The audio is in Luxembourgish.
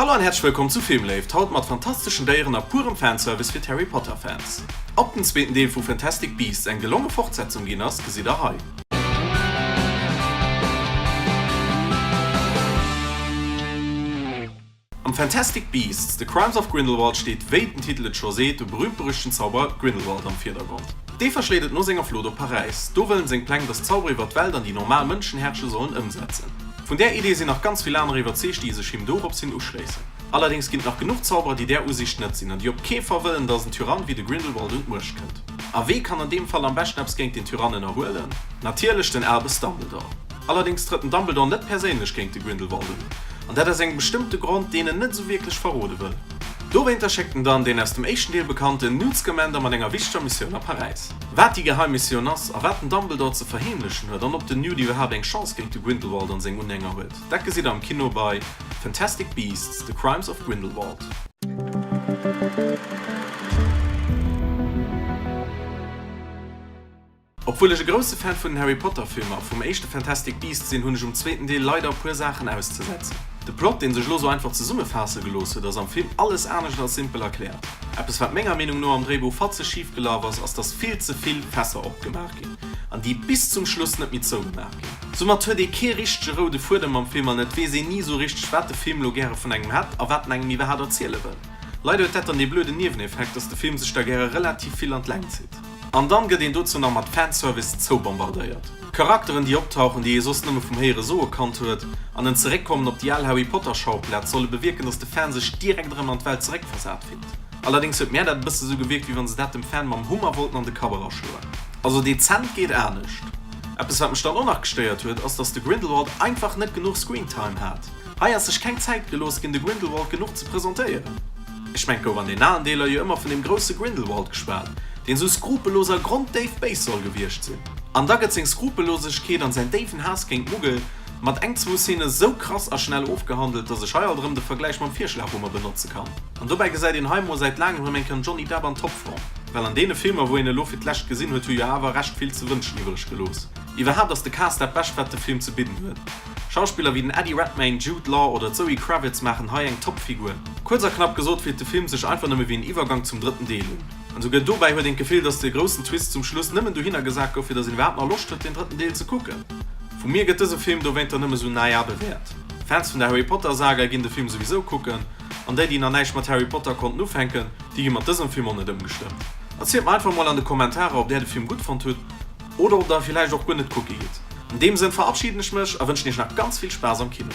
Hallo an häerzlech wëllkomm zu Filmléift, haut mat fantasteschen Déieren a purem Fanservice fir d'Harry Potter Fans. Ob den zweeten Deel vu Fantastic Beasts eng gelonge Fortsetzung ginn ass, gesitt der hei. Am Fantastic Beasts, The Crimes of Grindelwald steet, wéi den Titel et scho seet, de berüümt-berüchtegen Zauberer Grindelwald am Virdergrond. Dee verschléit et no senger Flucht op Paräis. Do wëll en seng Pläng, dass d'Zauberer iwwer d'Welt an déi normal Mënschen herrsche sollen, ëmsetzen. Vun där Idee sinn nach ganz vill aner iwwerzeegt, déi sech him dorops hin uschléissen. Allerdéngs ginn et nach genuch Zauberer, déi där Usiicht net sinn an déi op kee Fall wëllen, dass en Tyrann wéi de Grindelwald un d'Muecht kënnt. A wee kann an deem Fall am beschten eppes géint den Tyrann ënnerhuelen? Natierlech den Albus Dumbledore. Allerdéngs trëtt den Dumbledore net perséinlech géint de Grindelwald un, an dat aus engem bestëmmte Grond, deen en net esou wierklech verrode wëll. Dowéinter schéckt en dann deen aus dem éischten Deel bekannten Newt Scamander mat enger wichteger Missioun a Paräis. Wat déi geheim Missioun ass, a wat den Dumbledore ze verheemlechen huet, an ob den Newt iwwerhaapt eng Chance géint de Grindelwald an seng Unhänger huet, dat gesitt der am Kino bei Fantastic Beasts, The Crimes of Grindelwald. Obwuel ech e grousse Fan vun den Harry Potter Filmer a vum éischte Fantastic Beasts sinn, hunn ech um zweeten Deel leider e puer Saachen auszesetzen. De Plot, deen sech elo sou einfach zesummefaasse gelooss huet, ass am Film alles anescht als simpel erkläert. Eppes wat menger Meenung no am Dréibuch fatzeg schif gelaf ass, ass dass vill ze vill Fässer opgemaach ginn an déi bis zum Schluss net méi zougemaach ginn. Soumat huet ee kee richtege roude Fuedem am Film an et weess een ni sou richteg wat de Film lo gäre vun engem hätt a wat en engem iwwerhaat erziele wëll. Leider huet dat dann dee blöden Nieweneffekt, dass de Film sech da gäre relativ vill an d'Längt zitt. An dann gëtt een dozou nach mat Fanservice zoubombardéiert. Charakteren déi optauchen, déi ee soss nëmme vum héiere soe kannt huet, an en Zeréckkommen op déi al Harry Potter Schauplaz solle bewierken, dass de Fan sech direkt erëm an d'Welt zeréckversat fillt. Allerdéngs huet mär dat e bësse sou gewierkt, wéi wann se dat dem Fan mam Hummer wollten an de Kapp eraschloen. Also dezent geet anescht. Eppes wat mech dann och nach gestéiert huet, ass dass de Grindelwald einfach net genuch Screentime hat. Hei ass sech keng Zäit gelooss ginn de Grindelwald genuch ze presentéieren. Ech mengt gouf an den alen Deeler jo ëmmer vun dem grousse Grindelwald geschwat, deen sou skrupellos a gronddéif béis soll gewiescht sinn. An da gëtt seng Skrupellosegkeet an säin déiwen Haass géint d'Muggel mat eng zwou Szene sou krass a schnell ofgehandelt, dass ech hei alt erëm de Vergläich mam Virschlaghummer benotze kann. An dobäi gesäit een hei mol säit laangem erëm eng Kéier den Johnny Depp an Topform, well an deene Filmer wou een e lo fir d'lescht gesinn huet, hu jo awer recht vill ze wënschen iwwereg gelooss. Iwwerhaapt ass de Cast dat bescht wat de Film ze bidden huet. Schauspiller wéi den Eddie Redmayne, Jude Law oder d'Zoe Kravitz maachen hei eng top Figur. Kuerz a knapp gesot fillt de Film sech einfach nëmme wéi en Iwwergank zum drëtten Deel un. An esouguer dobäi huet een d'Gefill, dass de groussen Twist zum Schluss nëmmen dohinner gesat gouf, fir dass een iwwerhaapt nach Loscht huet den drëtten Deel ze kucken. Vu mir gëtt dëse Film dowéinter nëmme sou naja bewäert. Fans vun der Harry Potter Saga ginn de Film souwisou kucken, an déi déi nach näischt mat Harry Potter konnten ufänken, déi gi mat dësem Film och net ëmgestëmmt. Erzielt mer einfach mol an de Kommentarer ob där de Film gutt fonnt hutt Oder ob der villäicht och guer net kucke gitt. An deem Sënn verabschieden ech mech a wënschen iech nach ganz vill Spaass am Kino.